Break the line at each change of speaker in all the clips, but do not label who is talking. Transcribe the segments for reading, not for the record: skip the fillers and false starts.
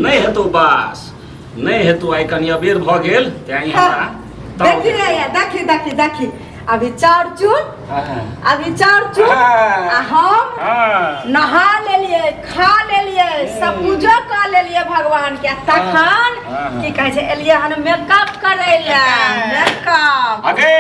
नहि हेतौ बास नहि हेतौ आइ कनि अबेर भऽ गेल तेँ ई हमरा ताव
देखी रे देखी देखी देखी अभी चाउर चून
हाँ।
अभी चाउर चून
हाँ।
आ हम
हाँ।
नहा लेलिए खा लेलिए सब पूजो कर लेलिए भगवान के आ तखन
हाँ।
की कहै छै एलिए हन मेकअप करै लए मेकअप
अगे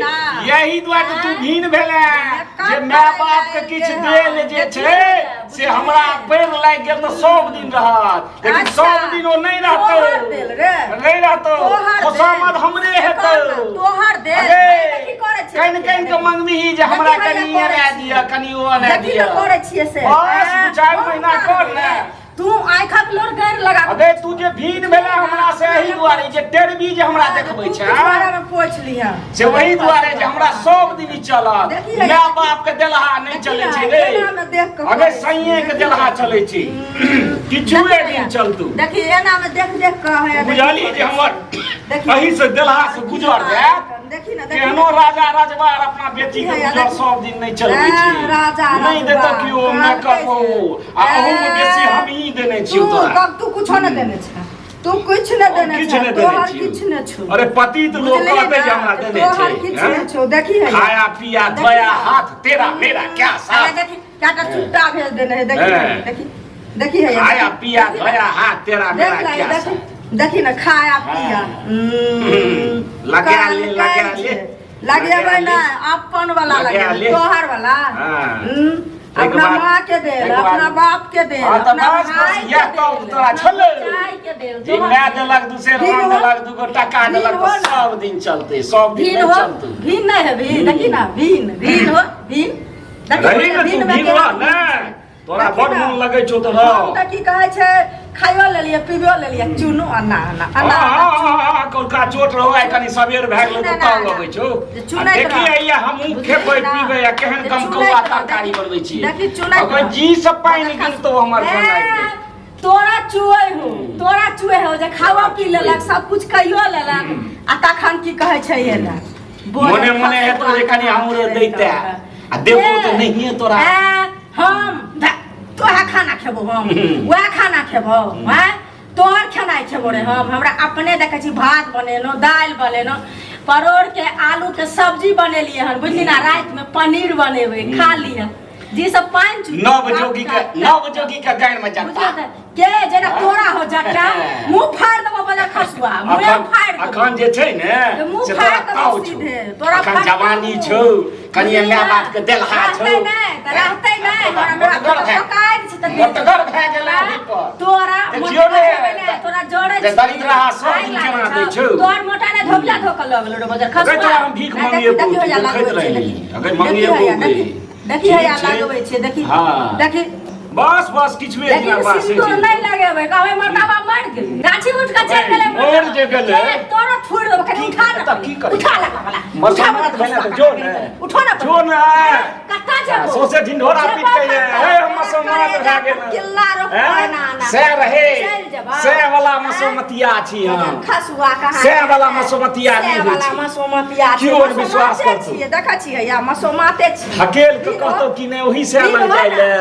ना।
यही दुआरे तऽ तू भीन भेले
मेकअप
जे माय
करै
बाप के
लए
किछु
एलियै
देल
हन।
जे छै
देखियै,
से हमरा पैर लागि गेल तऽ सब दिन रहत लेकिन
अच्छा।
सब दिन ओ नहि रहतौ
तोहर देल रे।
नहि रहतौ
तोहर देल।
खुशामद हमरे हेतौ
तोहर देल।
अरे,
देखी करै छियै।
कनि कनि के मंगबीही जे हमरा
देखी
कनि
हैया
ई
करै
अना
छियै।
दिअ कनि ओ अना
देखी
दिअ
ने करै छियै से
बस
ऐं,
दू चारि
बहुत
महीना कर ने
तू आँखक लोर गैर लगा
अबे तू जे भीन भेला हमरा से एही दुआरे जे टेरबी जे हमरा देखबै छै
पिछवाड़ा में पोछि लिहऽ
से वही दुआरे जे हमरा सब दिन ई चलत
देखी है,
माय बाप के देलहा नहि
देखी
चलै
ना,
छै रे
एना में देख कऽ
अगे
करै छी,
सैये के
देखी
देलहा
ना।
चलै छै किछुए दिन चलतू
देखी एना में देख देख कऽ है
बुझली जे हमर
देखी।
एही से देलहा से गुजर जायत
देखी ना देखी
केहनो राजा रजवार अपना बेटी के
देखी है,
गुजर
देखी।
सब दिन नहि चलबै छै
राजा
नहि
रजवार,
देतौ केओ मेकअप ओ आ अहू मे बेसी हम ई देने छियौ
तू
तोरा
कब तू कुछो नहि देने छै तू कुछ नहि देने
किछु
छै
नहि देने
तोहर
छियौ।
किछु नहि छौ
अरे पतित लोक
बुझलिही
कहते जे
ना?
हमरा देने
तोहर
छै
किछु
हैं?
नहि छौ देखी है
खाया पिया
देखी
धोया
ना।
हाथ तेरा मेरा क्या
अरे
साथ
देखी क्या चुट्टा भेज देने है देखी
हैं।
देखी देखी है
खाया पिया धोया हाथ तेरा
देख
मेरा
ला
क्या
देखी
साथ
देखी ना खाया पिया
हाँ।
हम्म,
लगा ले,
कान
लगा
कान
ले।
छै। लगेबै
लगा ले।
ना अपन वाला
लगा
लगेबै
ले।
तोहर वाला
हाँ। ताहिके
अपना
बाद-
माँ के देल
ताहिके बाद-
अपना बाप के देल
हाँ, तऽ
अपना
बस, बस,
भाई के
इएह तऽ
देल,
तोरा
अपना
छलै।
चाय के देल
जे
तोहर
माय
देल।
देलक दूसरे
भीन
राम
हो।
देलक दूगो टका
भीन
देलक
हो
तऽ
ना।
सब दिन चलतै सब दिन
भीन
नहि
हो
चलतै
भीन नहीं है भीन देखी ना भीन भीन हो भीन देखी
रही ने
भीन
तू
में
भीन
केना
रह ने तोरा
देखी
बड़
ना।
मोन लगै छौ तऽ
हम
रह
तऽ की कहै छै खाइयो लेलियै पिबियो लेलियै चुनू अन्ना अन्ना अन्ना
हाँ, कौलका चोट रहो आइ कनि सबेर भए गेलै तऽ
ना,
ताव
ना,
लगै छौ
जे
आ
चुनैत
देखी
रह।
आइया हमहूँ
बुझलिही
खेबै
ना?
पीबै आ केहन
जे
गमकौआ
चुनैत रह,
तरकारी
देखी-
बनबै छियै
देखी चुनैत
अगर
रह।
जी से पानि गिरतौ हमर खेनाइ के
तोरा चुए हो तोरा चुए हो जे खाओ पी लेलक सब कुछ कहियो लेलक आ तखन की कहै छै एना
मोने मोने हेतौ जे कनि हमरो दैते आ देबो तऽ नहिये तोरा
हम तोरा खाना खेबो हम वएह खाना खेबो आँय तोहर खेनाइ खेबो रे हम हमरा अपने देखै छी भात बनेलहुँ दालि बनेलहुँ परोड़के आलूके सब्जी बनेलियै हन बुझली ना रातिमे पनीर बनेबै खा लिअ जी सब पानि चू
नव जोगी के नव जोगी के गानि में जट्टा
बुझल तऽ के जेना तोरा हो जट्टा मुंह फाड़ देबो बजा खसुआ मुंह
अखन
फाड़ देबो
अखन जे छै ने
मुंह
से तोरा
फाड़ देबो
ताव छौ
सीधे, तोरा
अखन
फाड़
जवानी
देबो।
छौ कनिए
बुझलियै?
माय बाप के देलहा छौ
रहतै नहि तऽ रहतै नहि हमरा मेरा
मोटगर भए
पकाइ छै तऽ
मोटगर भए गेलै अभी पर
तोरा
देखियौ
मोटगर
ने,
हेबै नहि, तोरा जड़ै
जे
छै।
दरिद्रहा सब
आगि
दिन
लागै
केना दै
छौ।
छौ।
तोहर मोटा ने धोबिया धो कऽ लऽ गेलो रे बजर खसुआ
अगर तोरा हम भीख
नहि, देखी-
मंगिएबो,
देखियौ
तू
या
देखैत
लगबै छै,
रही।
देखी।
अगर मंगिएबो
देखी हैया,
गे।
देखी देखी हैया
ठीक छै।
लगबै छै देखी
हाँ।
देखी
बस बस किछुए
लेकिन
दिना बात
सिंदूर नहीं लगेबै कहबै मर्दाबा मर गेल गाछी उठ के चलि गेलै
मर जे गेलै।
के तोरा छोड़ि देबै कनि
की-
उठा ना
तऽ की करी?
उठा ले वाला
मसोमात भेलै तऽ जो ने।
उठो ना
जो ने।
कत्ता जेबो
सौंसे ढिंढोरा पीट के ये, हे हम मसोमात भए गेल।
किल्ला रोपबै
हैं?
ना ना
सएह रहे
चलि जेबै
सएह वाला मसोमतिया छी हम
खसुआ कहाँ
सएह वाला मसोमतिया नहि
सएह
होइ
वाला
छै।
मसोमतिया छै।
केओ नहि विश्वास
मसोमाते
करतौ।
छियै देखै छियै या मसोमाते छियै
हकेल के कहतौ कि नहि ओही सएह लग जाइ ले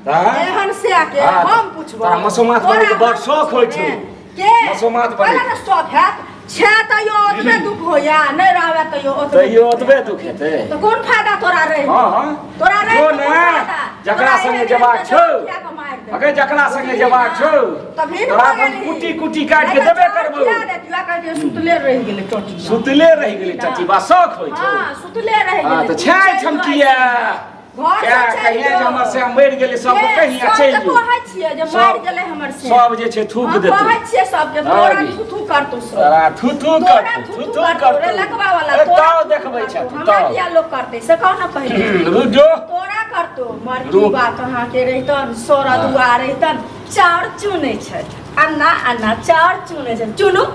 आँय?
एहन से के
हाँ,
हम पुछबो
तोरा मसोमात
तोरा
बनैके बड़
हम
शौक होइ छौ।
पुछबो ने। के
मसोमात बनैके।
पहिले ने शौक हैत छे तैयो ओतबे दुख होइया नहि रहबे तैयो ओतबे
तैयो ओतबे दुख हेतै
तऽ कोन फायदा तोरा रहि
हाँ हाँ
तोरा रहि
जो
के
ने
कोन फायदा?
जकरा
तोरा
संगे
एहन
जेबाक
एहन
छौ
तऽ के मारि देबै।
अगर जकरा संगे जेबाक छौ
तभी
तोरा हम कुटी कुटी काटि के देबे करबौ
सुतले रहि गेलै टोटी
सुतले रहि गेलै चाची बा शौक होइ छौ
हाँ सुतले रहि
हाँ
गेलै
तऽ छै
चलि
छम
जो
किया
घर से
क्या
चलि
कहिया जे
जो।
हमर से मरि गेलै सब
ए,
कहिया
सबके
चलि जो
कहै छियै जे
सब-
मरि गेलै हमर से
सब जे छै थूक
हम
देतौ
कहै छियै सबके
हाँ
तोरा
जी।
थू थू करतौ सब
तोरा थू थू
तोरा
करतौ
थू
थू
थू
थू
करतौ रे
करतौ
लकवा वाला
ए,
तोरा
ताव
थू थू
देखबै
करतौ।
छै तू
हमरा
ताव
किया लोक करतै से कह ना पहिले
रुक जो
तोरा करतौ मरकी
रुक।
बात अहाँके रहितन सोरा दुआ रहितन चाउर चुनै छै अन्ना अन्ना चाउर चुनै छै चुनू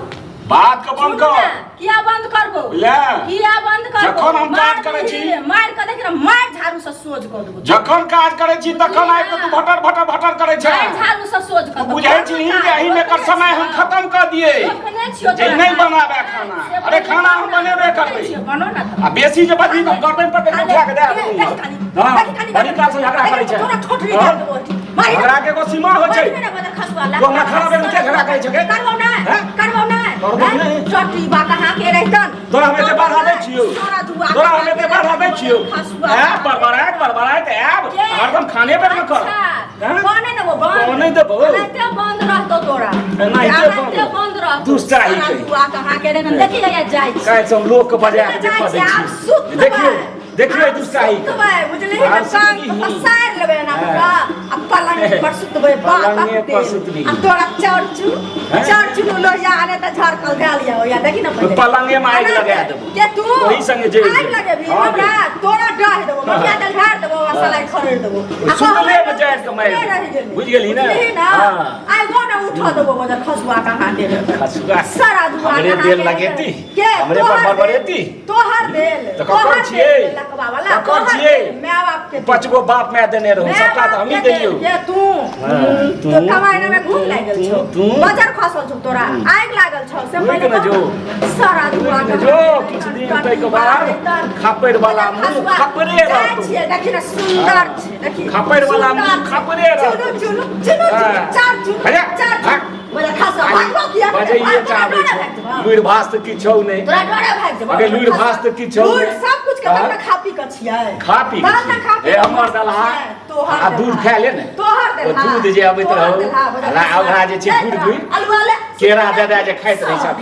बात के बंद
चुनू
कर
ने। किया बंद करबो
ले।
किया बंद करबो
जखन हम
मार
काज करै छी-
दही, मार के देख ने मार झाड़ू से सोझ कऽ देबो
जखन काज करै छी तखन आबि कऽ तू भटर भटर भटर करै छै
मार झाड़ू से सोझ कऽ देबो
बुझै छी जे एहिमे एकर समय हम खत्म कऽ दियै
रोकने छियौ
जे
तोरा
नहि
काज।
बनाबे खाना।
से
अरे
पहिले
खाना हम
बना।
बनेबे करबै।
बनो ना तऽ।
आ बेसी जे बजली तऽ गर्दन पर उठा के दए
देखी
देबौ
खाली,
हाँ
देखी खाली,
बड़ी काल से झगड़ा करै छै
तोरा ठोठरी
हाँ?
दए देबो अथी। मारी ना।
झगड़ा के एगो सीमा होइ छै।
मारी ना बदर खसुआ ला।
तू हमरा खाना बेर में किया झगड़ा करै छे?
करबौ नै,
हैं?
करबौ नै।
करबौ
हैं?
नै।
चटी बा कहाँ के रहितन?
तोरा हम एते बाधा दै छियौ।
तोरा दुआ
तोरा हम एते बाधा दै छियौ।
खसुआ।
ऐ बड़बड़ाइत बड़बड़ाइत आयब
के?
हरदम खाने बेर में कर।
अच्छा,
हैं?
कौन है ना वो बंद?
कौन नहीं देबौ?
एनाहिते बंद रहतौ तोरा।
एनाहिते बंद।
एनाहिते बंद रहतौ।
दुष्टा ही
सारा
छै।
दुआ कहाँ के रहितन? देखी गया जाइ छी।
काल्हि से हम लोग के बजा के
जाइ
देखऽ
छी,
दै
आब
छी।
सुतबै।
देखियौ देखियौ
आब
दुष्टाही के।
सुतबै, बुझलिही ने?
आब
टांग
सुतबही।
पसारि लेबै एना
हाँ।
पूरा, आ पलंग पर सुतबै, बापक
पलंगे पर
देल।
सुतबही।
आ तोरा चाउर चू
हैं?
चाउर चूनू लोहिया आने तऽ झरकल धएल यऽ ओहिया, देखी ने पहिले।
पलंगे में आगि
एना
लगा देबौ।
के तू
ओही संगे जरि
आगि
जेबौ।
लगेबही
हाँ
हमरा तोरा डाहि देबौ मटिया तेल ढारि देबौ आ सलाइ खरेड़ देबौ आ
सुतले
कहबै
में जारि के मारि
सुतले
देबौ।
रहि गेलै।
बुझि गेलही ने?
बुझलिही ने?
हाँ।
आइ गो ने उठऽ देबौ मगर खसुआ कहाँ के
खसुआ
सारा दुआ
हमरे
कहाँ
देल
के
लगेती?
के
हमरे पर
तोहर देल,
बड़बड़ेती?
तोहर देल
तऽ ककर
तोहर
छियै?
देल लकवा वाला
ककर
तोहर
छियै?
देल, माय बाप के देल।
पाँच गो बाप माय देने रहू
माय
सबटा तऽ
बाप
हमही
के देल,
देलियौ।
के तू
हाँ,
तू
तू,
कमाइ में घूम लागि गेल छौ
तू,
बजर खसल छौ तोरा आगि लागल छौ से
रुकि
पहिले
ने जो।
कह। सारा दुआ
रुकि ने जो, किछु दिन ताहिके बाद खापड़ि वाला मुँह खापड़े रहतौ।
छियै देखी ने सुन्दर छै देखी
खापड़ि वाला मुँह
सुन्दर छै।
खापड़े रहतौ।
चुनू चुनू चुनू चुनू
हाँ।
चार चुनू
भैया,
चार
हाँ।
चुनू बोले खसो भागबो किया
बजैये चाहबै छौ लुरि भास तऽ किछो नहि
तोरा डरे भागि जेबौ
अगे लुरि भास तऽ किछो
लुरि
नहि।
सब कुछ के तब
हाँ?
ने खा पी के छियै
खा पी के
तब ने खा
छियै।
पी
ए हमर दलहा
तोहर
आ दूध खा ले ने
तोहर
ओ
देलहा
दूध जे अबैत
तोहर
रहौ
देलहा,
आ ओकरा जे छै
ले
गुड़ गुड़
अलुआ ले
केरा दे दे जे खाइत रहै सब।